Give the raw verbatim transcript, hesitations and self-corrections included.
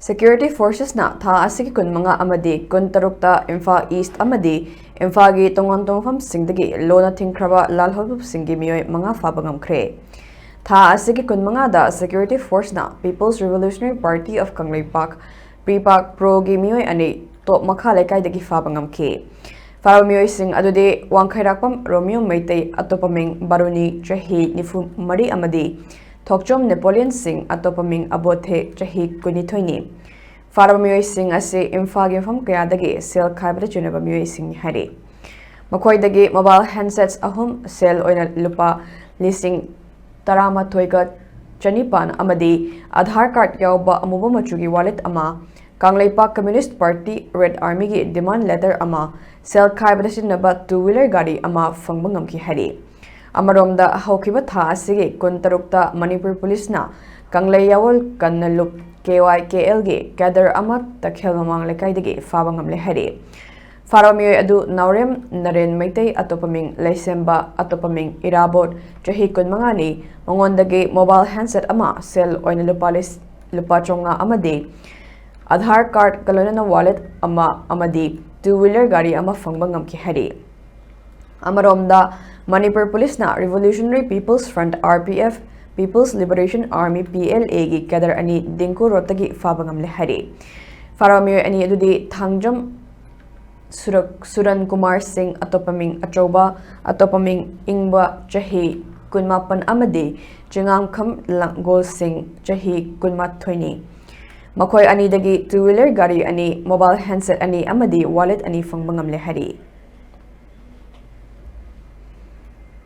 Security Forcesꯅ ꯊꯥ ꯑꯁꯤꯒꯤ ꯀꯨꯟꯃꯉꯥ ꯑꯃꯗꯤ ꯀꯨꯟꯇꯔꯨꯛꯇ ꯏꯝꯐꯥꯜ ꯏꯁ꯭ꯠ ꯑꯃꯗꯤ ꯏꯝꯐꯥꯜꯒꯤ ꯇꯣꯉꯥꯟ ꯇꯣꯉꯥꯟꯕ ꯃꯐꯝꯁꯤꯡꯗꯒꯤ ꯂꯣꯟꯅ ꯊꯤꯡꯈ꯭ꯔꯕ ꯂꯥꯜꯍꯧꯂꯨꯞꯁꯤꯡꯒꯤ ꯃꯤꯑꯣꯏ ꯃꯉꯥ ꯐꯥꯕ ꯉꯝꯈ꯭ꯔꯦ꯫ ꯊꯥ ꯑꯁꯤꯒꯤ ꯀꯨꯟꯃꯉꯥꯗ Security Forceꯅ People's Revolutionary Party of Kangleipak, ꯄ꯭ꯔꯤꯄꯥꯛ ꯄ꯭ꯔꯣꯒꯤ ꯃꯤꯑꯣꯏ ꯑꯅꯤ ꯇꯣꯞ ꯃꯈꯥ ꯂꯩꯀꯥꯏꯗꯒꯤ ꯐꯥꯕ ꯉꯝꯈꯤ꯫ ꯐꯥꯔꯕ ꯃꯤꯑꯣꯏꯁꯤꯡ ꯑꯗꯨꯗꯤ ꯋꯥꯡꯈꯩꯔꯥꯛꯄꯝ ꯔꯣꯃꯤꯌꯣ ꯃꯩꯇꯩ, ꯑꯇꯣꯞꯄ ꯃꯤꯡ ꯕꯥꯔꯨꯅꯤ, ꯆꯍꯤ ꯅꯤꯐꯨ ꯃꯔꯤ, ꯑꯃꯗꯤ ꯊꯣꯛꯆꯣꯝ ꯅꯦꯄꯣꯂꯤꯌꯟ ꯁꯤꯡ, ꯑꯇꯣꯞꯄ ꯃꯤꯡ ꯑꯕꯣꯊꯦ, ꯆꯍꯤ ꯀꯨꯟꯅꯤꯊꯣꯏꯅꯤ꯫ ꯐꯥꯔꯕ ꯃꯤꯑꯣꯏꯁꯤꯡ ꯑꯁꯤ ꯏꯝꯐꯥꯜꯒꯤ ꯃꯐꯝ ꯀꯌꯥꯗꯒꯤ ꯁꯦꯜ ꯈꯥꯏꯕꯗ ꯆꯨꯅꯕ ꯃꯤꯑꯣꯏꯁꯤꯡꯅꯤ ꯍꯥꯏꯔꯤ꯫ ꯃꯈꯣꯏꯗꯒꯤ mobile handsets ꯑꯍꯨꯝ, ꯁꯦꯜ ꯑꯣꯏꯅ ꯂꯨꯄꯥ ꯂꯤꯁꯤꯡ ꯇꯔꯥꯃꯥꯊꯣꯏꯒ ꯆꯅꯤꯄꯥꯟ ꯑꯃꯗꯤ ꯑꯙꯥꯔ ꯀꯥꯔꯗ ꯌꯥꯎꯕ ꯑꯃꯨꯕ ꯃꯆꯨꯒꯤ wallet ꯑꯃ, Kangleipak Communist Party Red Armyꯒꯤ demand letter ꯑꯃ, ꯁꯦꯜ ꯈꯥꯏꯕꯗ ꯁꯤꯖꯤꯟꯅꯕ two wheeler ꯒꯥꯔꯤ ꯑꯃ ꯐꯪꯕ ꯉꯝꯈꯤ ꯍꯥꯏꯔꯤ꯫ ꯑꯃꯔꯣꯝꯗ, ꯍꯧꯈꯤꯕ ꯊꯥ ꯑꯁꯤꯒꯤ ꯀꯨꯟꯇꯔꯨꯛꯇ ꯃꯅꯤꯄꯨꯔ ꯄꯨꯂꯤꯁꯅ ꯀꯪꯂꯩ ꯌꯥꯋꯜ ꯀꯟꯅ ꯂꯨꯞ, K Y K Lꯒꯤ cadre ꯑꯃ ꯇꯈꯦꯜ ꯃꯃꯥꯡ ꯂꯩꯀꯥꯏꯗꯒꯤ ꯐꯥꯕ ꯉꯝꯂꯦ ꯍꯥꯏꯔꯤ꯫ ꯐꯥꯔꯕ ꯃꯤꯑꯣꯏ ꯑꯗꯨ ꯅꯥꯎꯔꯦꯝ ꯅꯔꯦꯟ ꯃꯩꯇꯩ, ꯑꯇꯣꯞꯄ ꯃꯤꯡ ꯂꯩꯁꯦꯝꯕ, ꯑꯇꯣꯞꯄ ꯃꯤꯡ ꯏꯔꯥꯕꯣꯠ, ꯆꯍꯤ ꯀꯨꯟꯃꯉꯥꯅꯤ꯫ ꯃꯉꯣꯟꯗꯒꯤ mobile handset ꯑꯃ, ꯁꯦꯜ ꯑꯣꯏꯅ ꯂꯨꯄꯥ ꯂꯤꯁ-, ꯂꯨꯄꯥ ꯆꯥꯝꯃꯉꯥ ꯑꯃꯗꯤ ꯑꯙꯥꯔ ꯀꯥꯔꯗꯀ ꯂꯣꯏꯅꯅ wallet ꯑꯃ ꯑꯃꯗꯤ two wheeler ꯒꯥꯔꯤ ꯑꯃ ꯐꯪꯕ ꯉꯝꯈꯤ ꯍꯥꯏꯔꯤ꯫ ꯑꯃꯔꯣꯝꯗ, ꯃꯅꯤꯄꯨꯔ ꯄꯨꯂꯤꯁꯅ Revolutionary People's Front, R P F, People's Liberation Army, P L Aꯒꯤ cadre ꯑꯅꯤ ꯗꯤꯡꯀꯨ ꯔꯣꯗꯇꯒꯤ ꯐꯥꯕ ꯉꯝꯂꯦ ꯍꯥꯏꯔꯤ꯫ ꯐꯥꯔꯕ ꯃꯤꯑꯣꯏ ꯑꯅꯤ ꯑꯗꯨꯗꯤ ꯊꯥꯡꯖꯝ ꯁꯨꯔꯛ-, ꯁꯨꯔꯟ ꯀꯨꯃꯥꯔ ꯁꯤꯡ, ꯑꯇꯣꯞꯄ ꯃꯤꯡ ꯑꯆꯧꯕ, ꯑꯇꯣꯞꯄ ꯃꯤꯡ ꯏꯪꯕ, ꯆꯍꯤ ꯀꯨꯟꯃꯥꯄꯟ, ꯑꯃꯗꯤ ꯆꯤꯉꯥꯝꯈꯝ ꯂꯥꯡꯒꯣꯜ ꯁꯤꯡ, ꯆꯍꯤ ꯀꯨꯟꯃꯥꯊꯣꯏꯅꯤ꯫ ꯃꯈꯣꯏ ꯑꯅꯤꯗꯒꯤ two wheeler ꯒꯥꯔꯤ ꯑꯅꯤ, mobile handset ꯑꯅꯤ ꯑꯃꯗꯤ wallet ꯑꯅꯤ ꯐꯪꯕ ꯉꯝꯂꯦ ꯍꯥꯏꯔꯤ꯫